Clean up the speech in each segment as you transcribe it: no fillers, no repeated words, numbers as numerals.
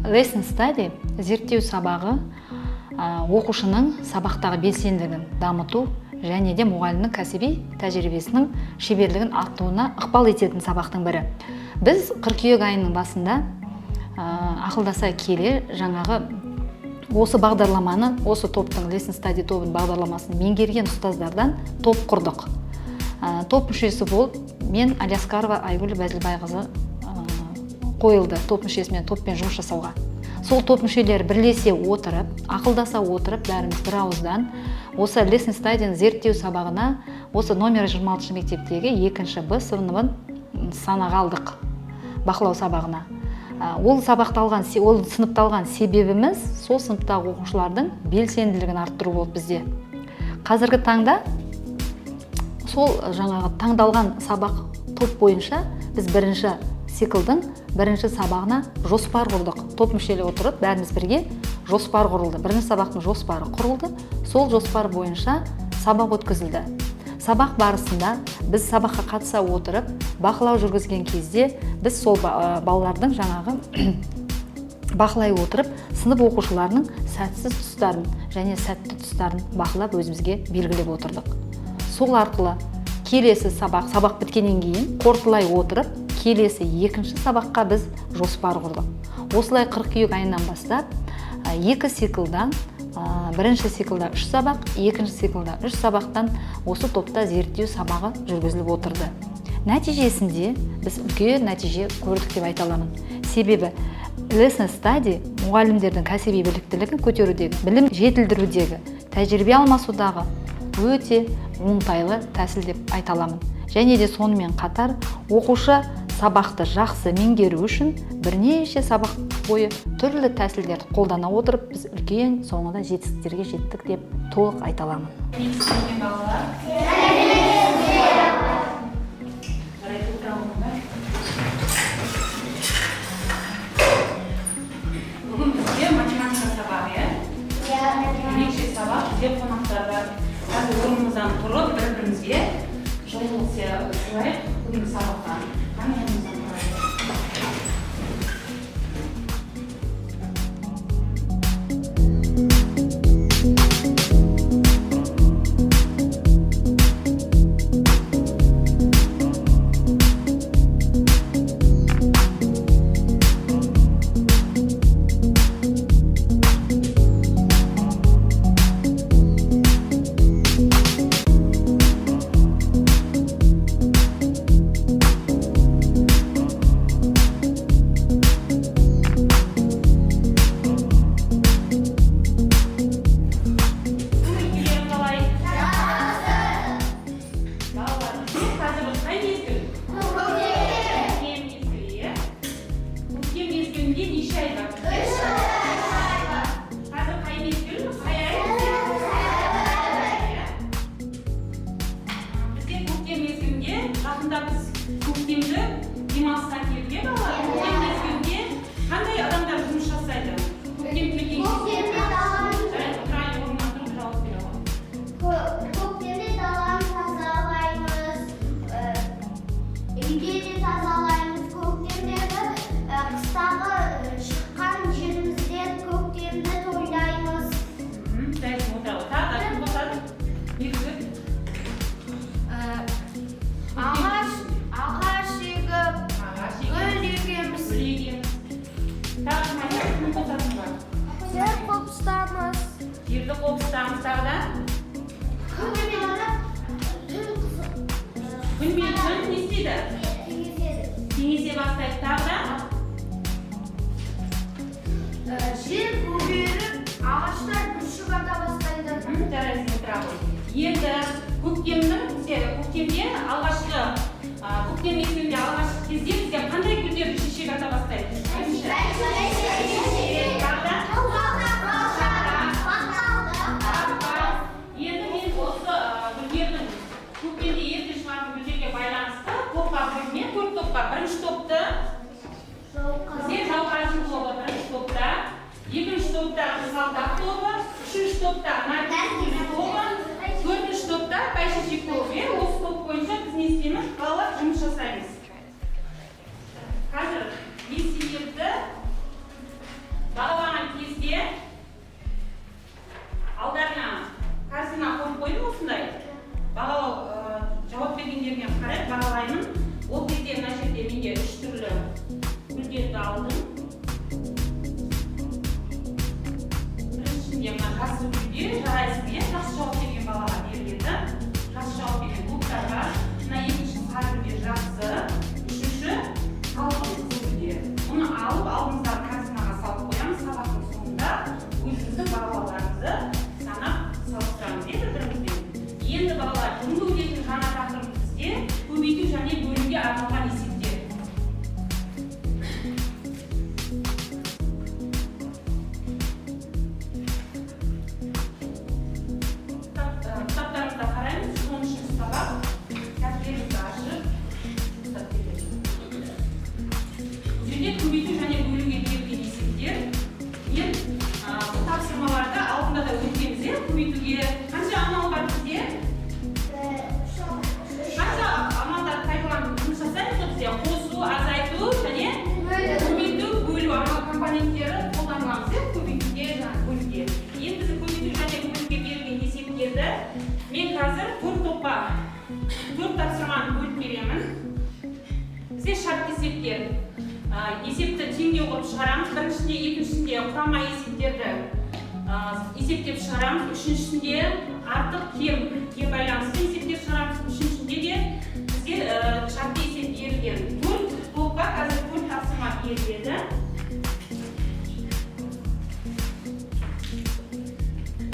Lesson study зерттеу сабағы оқушының сабақтағы белсенділігін дамыту және де мұғалімнің кәсіби тәжірибесінің шеберлігін арттыруына ықпал ететін сабақтың бірі. Біз қыркүйек айының басында ақылдаса келе жаңағы осы бағдарламаны, осы топтың Lesson Study тобының бағдарламасын меңгерген ұстаздардан топ құрдық. Топ мүшесі болып мен, Алиаскарова Айгүл Бәзілбайқызы, қойылды топ мүшесімен топпен жұмыс жасауға. Сол топ мүшелері бірлесе отырып, ақылдаса отырып, бәріміз бір ауыздан осы Lesson Study-ның зерттеу сабағына осы номер 26 мектептегі 2 Б сыныбын санаға алдық бақылау сабағына. Ол сабақты алған, ол сыныпты алған себебіміз сол сыныптағы оқушылардың белсенділігін арттыру болды бізде. Қазіргі таңда сол жаңағы таңдалған сабақ топ бойынша біз бірінші циклдың бірінші сабағына жоспар құрдық. Топ мүшелері отырып, бәріміз бірге жоспар құрылды. Бірінші сабақтың жоспары құрылды. Сол жоспар бойынша сабақ өткізілді. Сабақ барысында біз сабаққа қатыса отырып, бақылау жүргізген кезде біз сол балалардың жаңағы бақылай отырып, сынып оқушыларының сәтсіз тұстарын және сәтті тұстарын бақылап өзімізге белгілеп отырдық. Сол арқылы келесі сабақ, сабақ біткеннен кейін қорытылай отырып, келесі екінші сабаққа біз жоспар құрдық. Осылай қыркүйек айынан бастап, екі циклдан, бірінші циклда 3 сабақ, екінші циклда 3 сабақтан осы топта зерттеу сабағы жүргізіліп отырды. Нәтижесінде біз үлкен нәтиже көрдік деп айта аламын. Себебі Lesson Study мұғалімдердің кәсіби біліктілігін көтерудегі, білім жетілдірудегі, тәжірибе алмасудағы өте оңтайлы тәсіл деп айта аламын. Және де сонымен қатар оқушы сабақты жақсы меңгеру үшін бірнеше сабақ бойы түрлі тәсілдерді қолдана отырып, біз үлкен соңында жетістіктерге жеттік деп толық айта аламын. Бүгін бізде математика сабағы, иә? Ерекше сабақ, бізде қонақтар бар. Қазір орнымыздан тұрып, бір-бірімізге жылылық сыйлайық бүгінгі сабаққа. Қане, орнымыздан тұрайық. Көңіл қалай? Балалар, бізде қазір қай мезгіл? Көктем мезгілі, иә? Көктем мезгілінде неше ай бар? Қазір қай мезгіл? Қай ай? Иә. Бізде көктем мезгілінде, жақында біз көктемгі демалыстан келдік, иә, балалар? Көктем мезгілінде қандай адамдар жұмыс жасайды? Көктем келген кезде. Жарайды, отырайын, орнынан тұрып жауап бере ғой. Көктемде даланы тазалаймыз, үйде де тазалаймыз. Көктемдегі қыстағы шыққан жерімізден көктемді тойлаймыз. Жарайсың, отыра ғой. Тағы да кім қосады? Бекзат. Ағаш егіп, Ағаш егеміз. гүл егеміз. Гүл егеміз. Тағы кім айтады? Кім қосатын бар? Жер қопсытамыз. Жерді қопсытамыз, тағы да? Күн түн Күн мен түн не істейді? теңеседі. Теңесе бастайды, тағы да? Жер көгеріп, ағаштар бүршік ата бастайды. Жарайсың, отыра ғой. Енді көктемнің бізде көктемде алғашқы көктем мезгілінде алғашқы кезде бізде қандай гүлдер шешек ата бастайды? Бірінші. Тағы да? Енді мен осы гүлдердің көктемде ерте шығатын гүлдерге байланысты топқа бөлінген төрт топқа. Бірінші топты бізде жауқазын тобы бірінші топта, екінші топта қызғалдақ тобы, үшінші топта наргиз тобы, төртінші топта бәйшешек тобы. Иә, осы топ бойынша біз не істейміз? Балалар, жұмыс жасаймыз. Қазір мен сендерді Есепті теңдеу қылып шығарамыз. Біріншісінде, екіншісінде құрама есептерді есептеп шығарамыз. Үшіншісінде артық кемге байланысты есептер шығарамыз. Үшіншісінде де бізге шартты есеп берілген. 4 топқа қазір 4 тапсырма беріледі.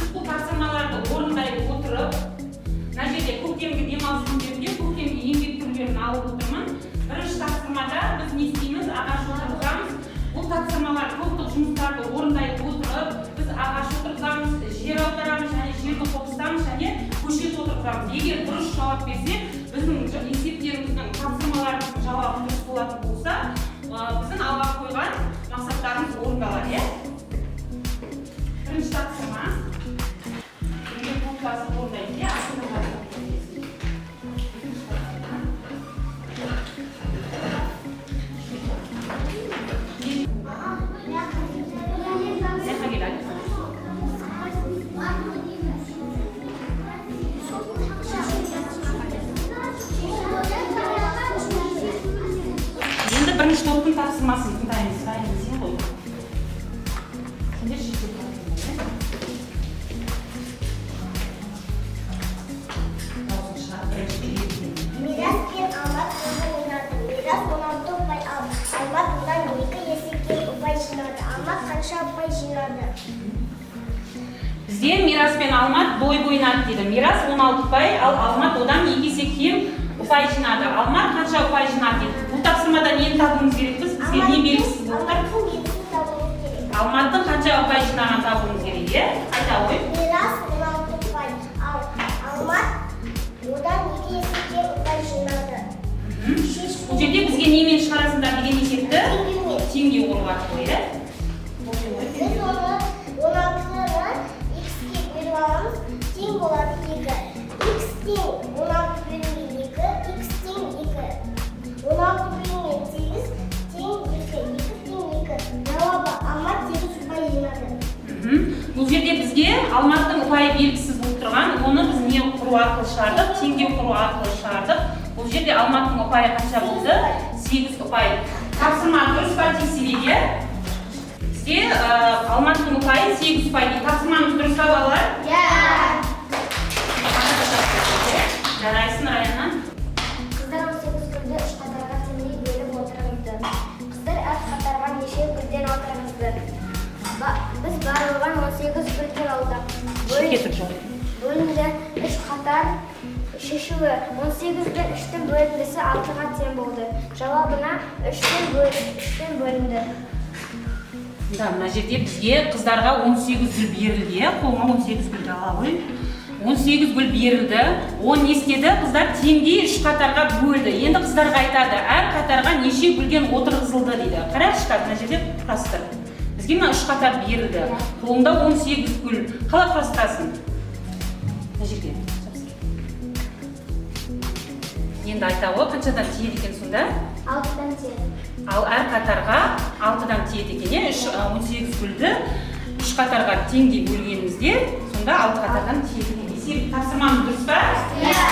Біз бұл тапсырмаларды орындай отырып, мына жерде көктемгі демалыс күндерінде көктемгі еңбек түрлерін алып отырмын. Бірінші тапсырмада біз не істейміз? Ағаш отырғызамыз. Бұл тапсырмалар топтық жұмыстарды орындай отырып, біз ағаш отырғызамыз, жер аударамыз және жерді қопсытамыз және көшет отырғызамыз. Егер дұрыс жауап берсе, біздің есептеріміздің, тапсырмаларымыздың жауабы дұрыс болатын болса, біздің алға қойған мақсаттарымыз орындалады, иә? Бірінші тапсырма. Бірге топтасып орындаймыз, иә? Астына жазып. Екінші тапсырма. Мына кел, Алиса. Енді бірінші топтың тапсырмасын тыңдаймыз. Райым, сен ғой. Сендер жеке тапсырма, иә? Дауысын шығар, бірінші келген. Мирас пен Алмат ойын ойнады. Мирас 16 ұпай алды. Алмат одан 2 есе кем ұпай жинады. Алмат қанша ұпай жинады? Бізде Мирас пен Алмат дойбы ойнады дейді. Мирас 16 ұпай, ал Алмат одан 2 есе кем ұпай жинады. Алмат қанша ұпай жинады дейді. Бұл тапсырмада нені табуымыз керекпіз? Бізге не белгісіз болып тұр? Алматтың белгісін табуымыз керек. Алматтың қанша ұпай жинағанын табуымыз керек, иә? Айта ғой. Мирас 16 ұпай, ал Алмат одан 2 есе кем ұпай жинады. Бұл жерде бізге немен шығарасыңдар деген есепті? Теңдеумен. Теңдеу құру арқылы, иә? Біз оны 16-ны x-ке бөліп аламыз, тең болады 2. X тең 16 бөлінген 2, x тең 2. 16 бөлінген 8 тең 2, 2 тең 2. Жауабы: Алмат 8 ұпай жинады. Бұл жерде бізге Алматтың ұпайы белгісіз болып тұрған, оны біз не құру арқылы шығардық? Теңдеу құру арқылы шығардық. Бұл жерде Алматтың ұпайы қанша болды? 8 ұпай. Тапсырма дұрыс па, тексерейік, иә? Бізде Алматтың ұпайы 8 ұпай дейді. Тапсырмамыз дұрыс па, балалар? Иә. Жарайсың, Раяна. Қыздар 18 гүлді үш қатарға теңдей бөліп отырғызды. Қыздар әр қатарға неше гүлден отырғызды? Біз барлығын 18 гүлден алдық. Кетіп жоқ. Бөлінді үш қатар шешуі 18 бен 3-тің бөліндісі 6-ға тең болды. Жауабына 3-тен бөлінді. Да, мына жерде бізге қыздарға 18 гүл берілді, иә? Қолыңа 18 гүлді ала ғой. 18 гүл берілді. Оны не істеді? Қыздар теңдей үш қатарға бөлді. Енді қыздарға айтады, әр қатарға неше гүлден отырғызылды дейді. Қараңызшы, қазір мына жерде құрастыр. Бізге мына үш қатар берілді. Қолыңда 18 гүл. Қалай құрастырасың? Мына жерге жапсыр. Енді айта ғой, қаншадан тиеді екен сонда? 6-дан тиеді. Ал әр қатарға 6-дан тиеді екен, иә? 18 гүлді үш қатарға теңдей бөлгенімізде, сонда 6 қатардан тиеді екен. Есеп тапсырмамыз дұрыс па? Иә.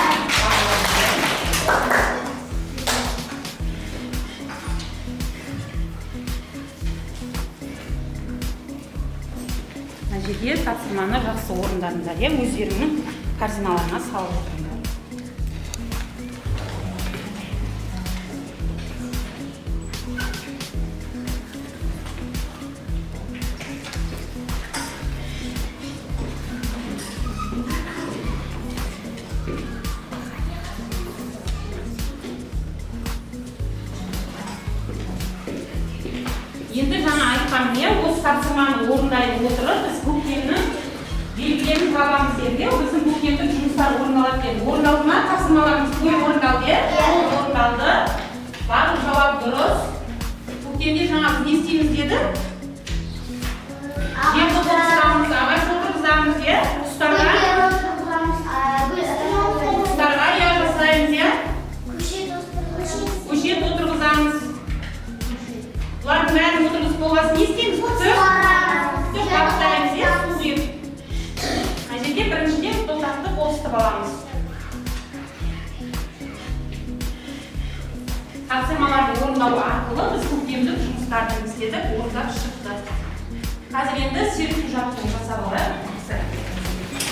Мына жерде тапсырманы жақсы орындадыңдар, иә? Өздеріңнің корзиналарына салып отырыңдар. Енді жаңа айтқаным, иә, осы тапсырманы орындай отырып, біз көктемнің белгілерін табамыз дедік, иә? Біздің көктемдік жұмыстар орындалады дедік. Орындалды ма? Тапсырмаларымыз түгел орындалды, иә? Толық орындалды. Барлық жауап дұрыс. Көктемде жаңа біз не істейміз дедік? Жерді қопсытамыз, ағаш отырғызамыз, иә? Құстарға. Құстарға ұя жасаймыз, иә? Көшет отырғызамыз. Бұлардың бәрін отырғызып болған соң не істейміз? Күтіп баптаймыз, иә, су құйып. Мына жерде біріншіден топырақты қопсытып аламыз. Тапсырмаларды орындау арқылы біз көктемдік Жұмыстарды істедік, орындап шықтық. Қазір енді зерттеу жаттығу жасап алайық. Жасап шығамыз.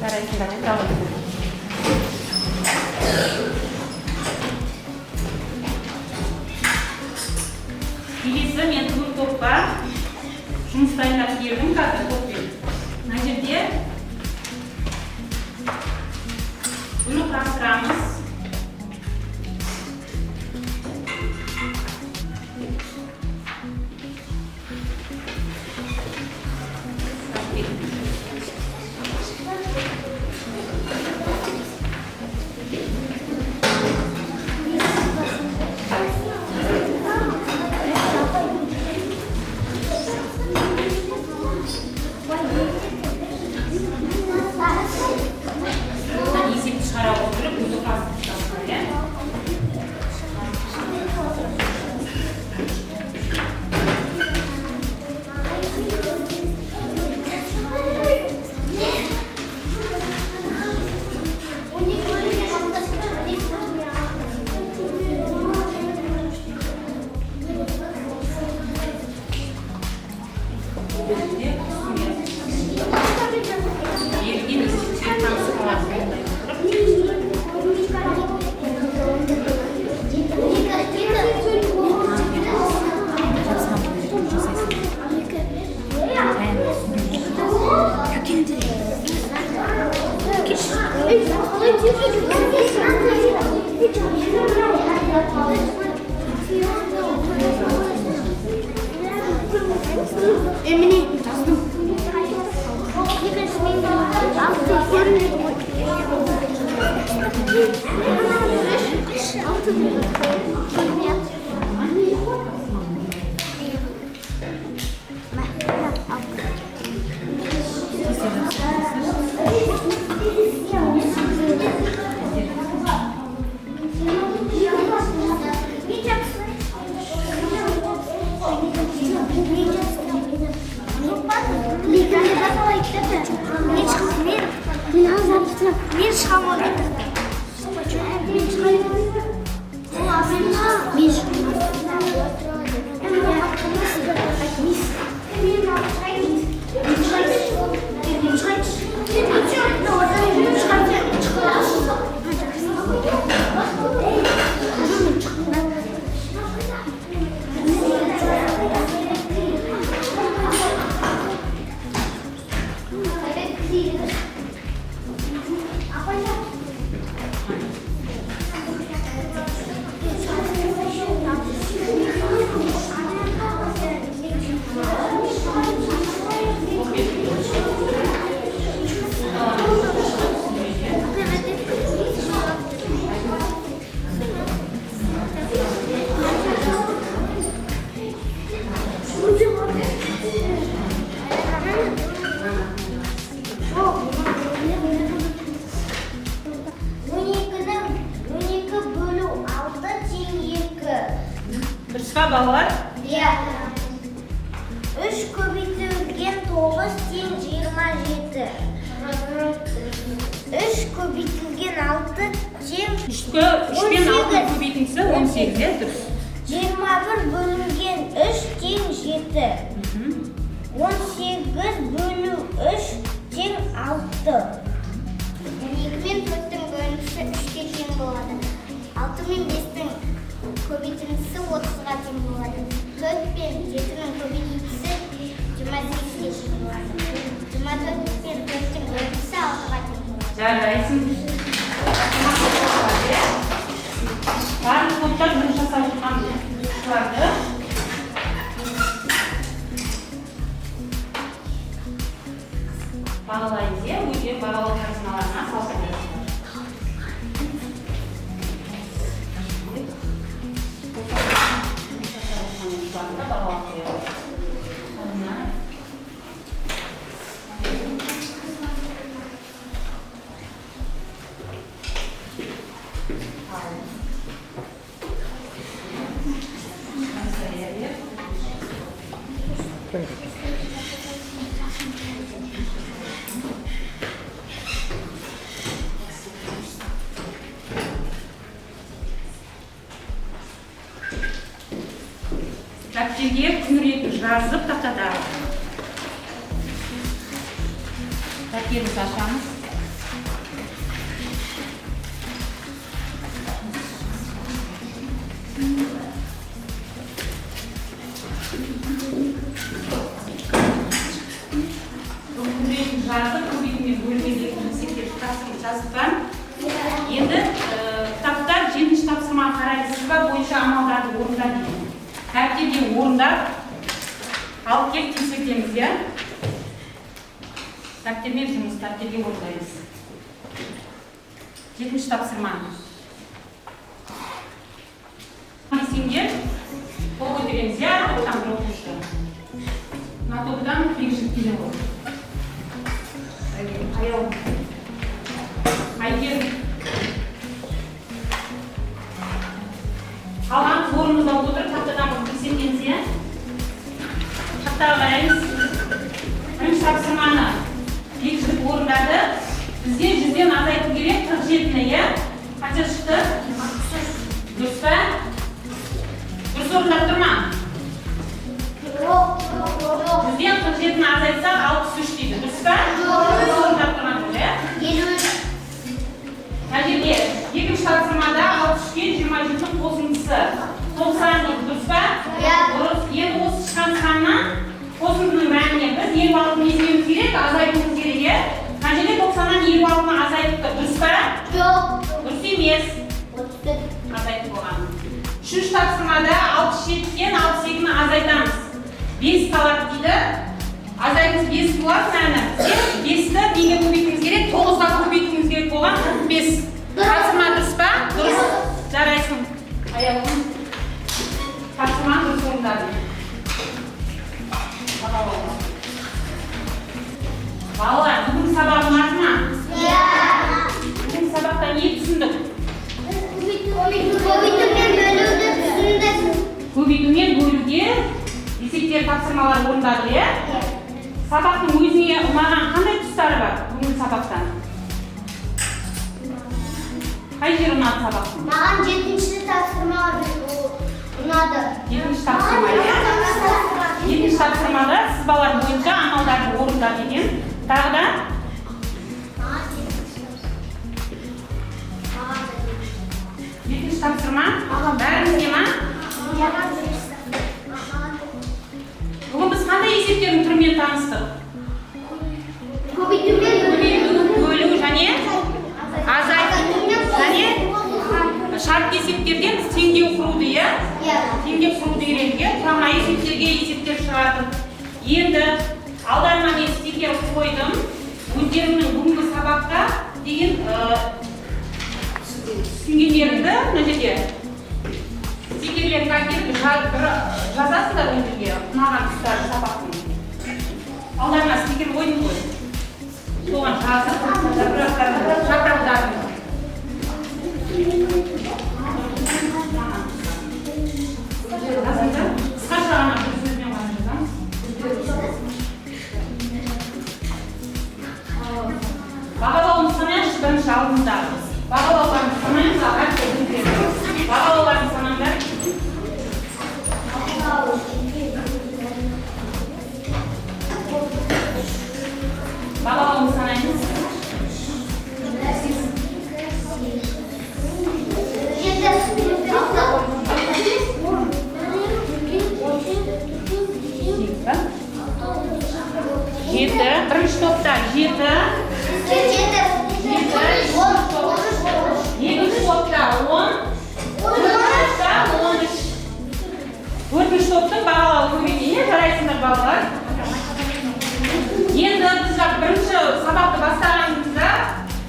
Жарайсыңдар, давай. Келесі мен төрт топқа жұмыс дайындап келдім. Қазір топпен мына жерде гүл құрастырамыз. Есепті шығара отырып, гүлді құрастырып шығасыздар, иә. Бұл жерде берілген есептерге танысып аласыз. Emine yazdım. Altı. Altı. Men шығамын. Мен шығайын. Мен Дұрыс па, балалар? Иә. 3 көбейтілген 9 тең 27. 3 көбейтілген 6 тең 3 пен 6-ның көбейтіндісі 18, иә, дұрыс. 21 бөлінген 3 тең 7. 18 бөлу 3 тең 6. 2 мен 4-тің бөлінісі 3-ке тең болады. 6 мен 5-тің көбейтіндісі 30-ға тең болады. 4 пен 7-нің көбейтіндісі 28-ге тең болады. 24 пен 4-тің бөлінісі 6-ға тең болады. Жарайсың. Барлық топтар жұмыс жасап отырған оқушыларды бағалаймыз, иә, өздері бағалау тапсырмаларына салып қоясыздар. Жұмыс жасап отырған оқушыларды да бағалап қоямыз. Соңына дәптерге күн ретін жазып тақтада дәптерімізді ашамыз. Бүгін күн ретін жазып, көбейту мен бөлмедегі есептерді тапсырма жазып па? Енді кітапта 7-ші тапсырмаға қарай сызба бойынша амалдарды орында дейді. Дәптерге орындап алып келіп тексертеміз, иә? Дәптермен жұмыс, дәптерге орындаймыз. 7-ші тапсырма. Десеңдер, қол көтереміз, иә? Әр топтан бір оқушы. Мына топтан екі жігіт келе ғой. Аяу. Әйгерім. Қалған орнымызда отырып тақтадан тексертеміз, иә? Тақтаға қараймыз. Бірінші тапсырманы екі жігіт орындады. Бізге 100-ден азайту керек 47-ні, иә? Қанша шықты? Дұрыс па? Дұрыс орындап тұр ма? Жоқ. 100-ден 47-ні азайтсақ 63 дейді. Дұрыс па? Дұрыс орындап тұрған жоқ, иә? 53. Мына жерде екінші тапсырмада 63-ке 27-нің қосындысы 90 дейді. Дұрыс па? Иә. Дұрыс. Енді осы шыққан саннан қосындының мәніне біз 56-ны не істеуіміз керек? Азайтуымыз керек, иә? Мына жерде 90-нан 56-ны азайтып тұр. Дұрыс па? Жоқ. Дұрыс емес. 34. Азайтып болған. Үшінші тапсырмада 67-ден 62-ні азайтамыз. 5 қалады дейді. Азайтымыз 5 болады мәні. Бізге 5-ті неге көбейтуіміз керек? 9-ға көбейтуіміз керек болған 45. Тапсырма дұрыс па? Дұрыс. Жарайсың. Аяулым. Тапсырманы дұрыс орындадың. Балалар, бүгінгі сабақ ұнады ма? Иә. Бүгінгі сабақта не түсіндік? Көбейту мен бөлуді түсіндік. Көбейту мен бөлуге есептер тапсырмалар орындадық, иә? Сабақтың өзіңе ұнаған қандай тұстары бар бүгінгі сабақтан? Қай жері ұнады сабақтың? Маған 7-ші тапсырма ұнады. 7-ші тапсырма, иә? 7-ші тапсырмада сызбалар бойынша амалдарды орында деген. Тағы да? Маған 7-ші тапсырма. 7-ші тапсырма? Бәрімізге ма? Бүгін біз қандай есептердің түрімен таныстық? Көбейту мен Көбейту, бөлу және азайту және шартты есептерден біз теңдеу құруды, иә? Иә. Теңдеу құруды үйрендік, иә? Құрама есептерге есептер шығардық. Енді алдарына мен стикер қойдым. Өздеріңнің бүгінгі сабақта деген түсінгендеріңді мына жерде стикерлерді әкеліп жазасыңдар ол жерге ұнаған тұстары сабақтың. Алдарына стикер қойдым ғой. Соған жазып, жапырақтарын. Жазыңдар. Сегіз ба? Жеті. Бірінші топта жеті. Екінші топта 10. Төртінші топта 13. Төртінші топтың бағалауы көбейді. Иә, жарайсыңдар, балалар. Енді біз жаңа бірінші сабақты бастағанымызда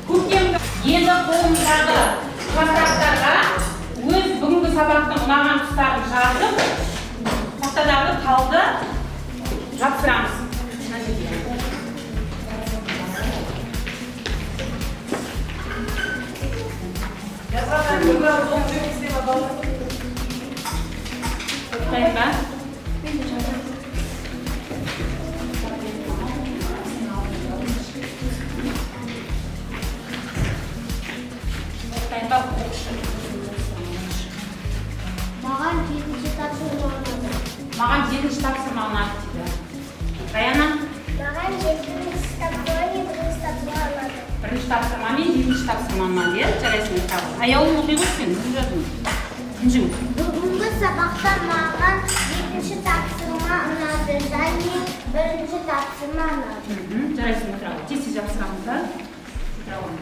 көктемгі, енді қолымыздағы жапырақтарға өз бүгінгі сабақтың ұнаған тұстарын жазып, тақтадағы талды жапсырамыз мына жерге. Жазғаннан бір ауыз оқып жібересіздер ма, балалар? Тоқтайын ба? Тоқтайын ба, оқшы? Маған жетінші тапсырма ұнады. Маған жетінші тапсырма ұнады дейді. Раяна? Маған жетінші тапсырма мен бірінші тапсырма ұнады. Бірінші тапсырма мен жетінші тапсырма ұнады, иә? Жарайсың, Аяулым, оқи ғой сен, өзің жаздың. Інжу. Бүгінгі сабақта маған жетінші тапсырма ұнады және бірінші тапсырма ұнады. Жарайсың, отыра ғой. Тез тез жапсырамыз да. Отыра ғой.